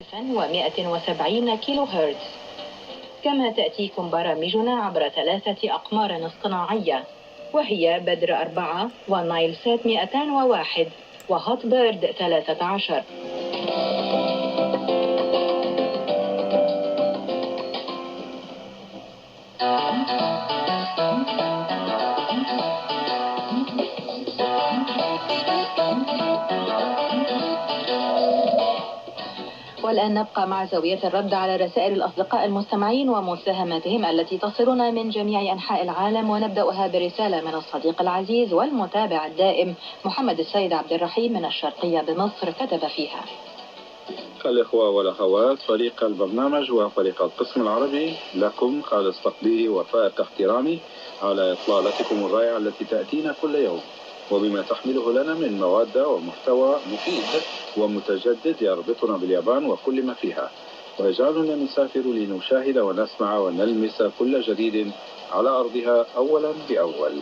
و170 كيلو هرتز. كما تأتيكم برامجنا عبر 3 أقمار اصطناعية، وهي بدر 4 ونايل سات 201 وهوت بيرد 13. والآن نبقى مع زاوية الرد على رسائل الأصدقاء المستمعين ومساهماتهم التي تصلنا من جميع أنحاء العالم، ونبدأها برسالة من الصديق العزيز والمتابع الدائم محمد السيد عبد الرحيم من الشرقية بمصر. كتب فيها: الإخوة والأخوات، فريق البرنامج وفريق القسم العربي، لكم خالص تقديري وفائق احترامي على إطلالتكم الرائعة التي تأتينا كل يوم، وبما تحمله لنا من مواد ومحتوى مفيد ومتجدد يربطنا باليابان وكل ما فيها، ويجعلنا نسافر لنشاهد ونسمع ونلمس كل جديد على أرضها أولا بأول.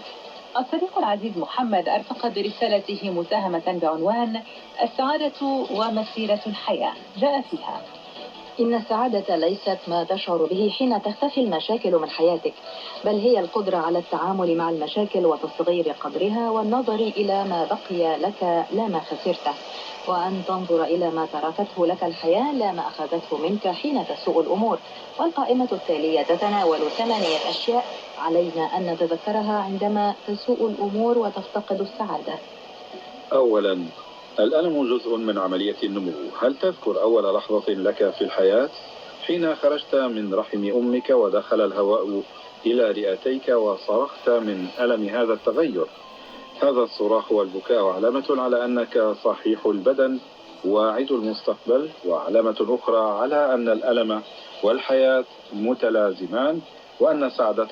الصديق العزيز محمد أرفق برسالته مساهمة بعنوان السعادة ومسيرة الحياة. جاء فيها: إن السعادة ليست ما تشعر به حين تختفي المشاكل من حياتك، بل هي القدرة على التعامل مع المشاكل وتصغير قدرها والنظر إلى ما بقي لك لا ما خسرته، وأن تنظر إلى ما تركته لك الحياة لا ما أخذته منك حين تسوء الأمور. والقائمة التالية تتناول 8 أشياء علينا أن نتذكرها عندما تسوء الأمور وتفتقد السعادة. أولا، الألم جزء من عملية النمو. هل تذكر أول لحظة لك في الحياة حين خرجت من رحم أمك ودخل الهواء إلى رئتيك وصرخت من ألم هذا التغير؟ هذا الصراخ والبكاء علامة على أنك صحيح البدن واعد المستقبل، وعلامة أخرى على أن الألم والحياة متلازمان، وأن سعادة